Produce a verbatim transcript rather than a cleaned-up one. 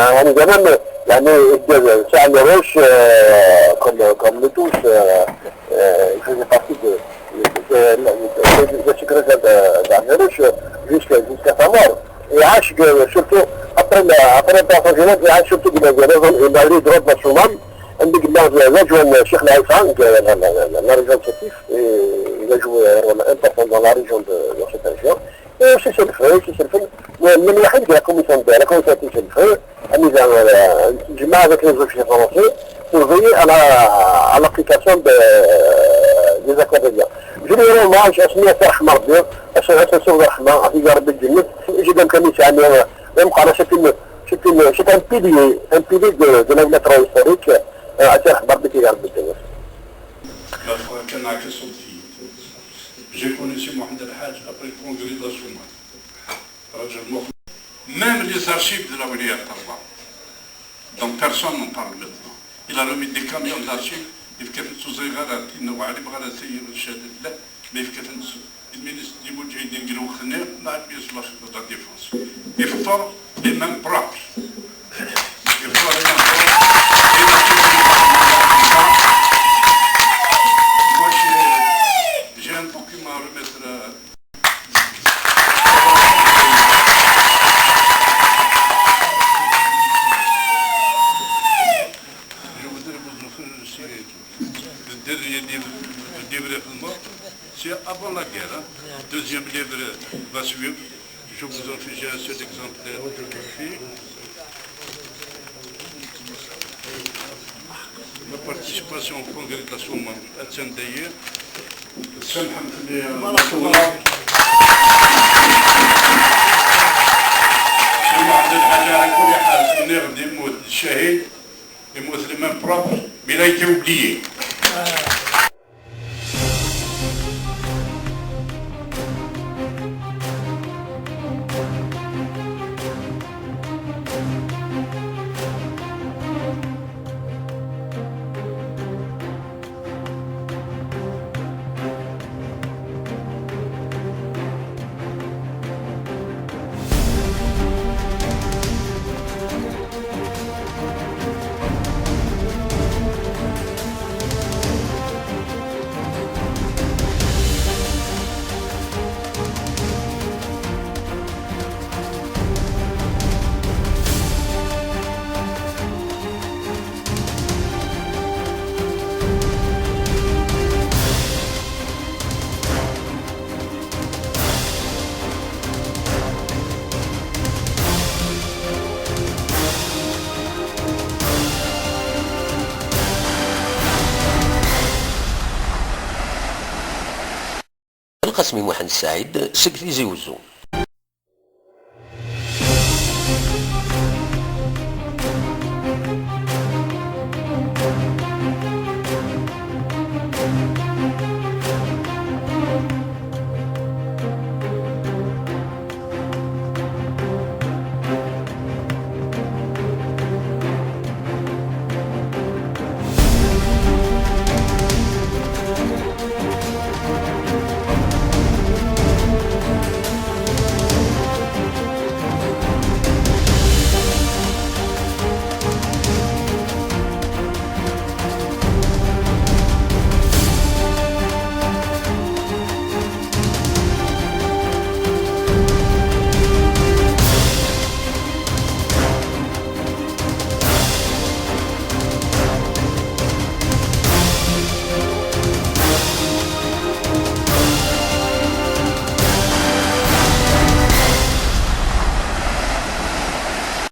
euh, on est quand même, يعني, c'est un héros, euh, comme, comme nous tous, euh, euh, il faisait partie de, de, de, de, de, de ce secret de, de l'Armée rouge, euh, jusqu'à, jusqu'à sa mort. Et عاش, euh, surtout, après la, après la guerre, il a surtout de la, de la, il a eu droit de la Soumam, عندك الله يرحمه، شيخ العيسى، la, la, la, la région de Sétif, et il a joué un rôle important dans la région de, dans cette région. Et c'est le feu, c'est le feu. Mais, mais le Wahid, la commission de, la commission de feu, a mis en, euh, un petit avec les officiers français pour veiller à la, à l'application de, des accords de guerre. Je lui rends hommage, à Smir Rahman, à Smir Rahman, à Figar Bedjinit, et je donne comme ça, même quand c'est une, c'est une, c'est un pilier, un pilier de, de la métro historique, euh, à Serh Barbet et Garbet. Ma tebɣa kan ɛekkeṣ-d fell-i. J'ai connu Si Mohamed El Hadj après le congrès de la Soumam. Raǧel Muḥ-, même les archives de la Wilaya Talba, dont personne n'en parle maintenant. Il a remis des camions d'archives, yefka-ten s uẓiɣer ar tin uɛlim ɣer asayir n ccahadat, la, ma yefka-ten s, le ministre di Mudjahidin deg lweqt-nni, ma mi yesla la défense. Ifeṭṭer les mains propres. Ifeṭṭer les mains propres. Et la, moi, j'ai, j'ai un document à remettre, euh, Je voudrais vous offrir aussi le dernier livre, le livre de mort. C'est avant la guerre, hein. Deuxième livre va suivre. Je vous en fais, j'ai un seul exemplaire. La participation au congrès de la Soumam, à Tsandaye. Samḥemt-iyi. Voilà. Si Mohamed El Hadj, ɛla kulli ḥal, nniɣ-d yemmut ccahid, yemmut les mains propres, mais il a été oublié. Qasmi Muḥend Saɛid seg Tizi Wezzu.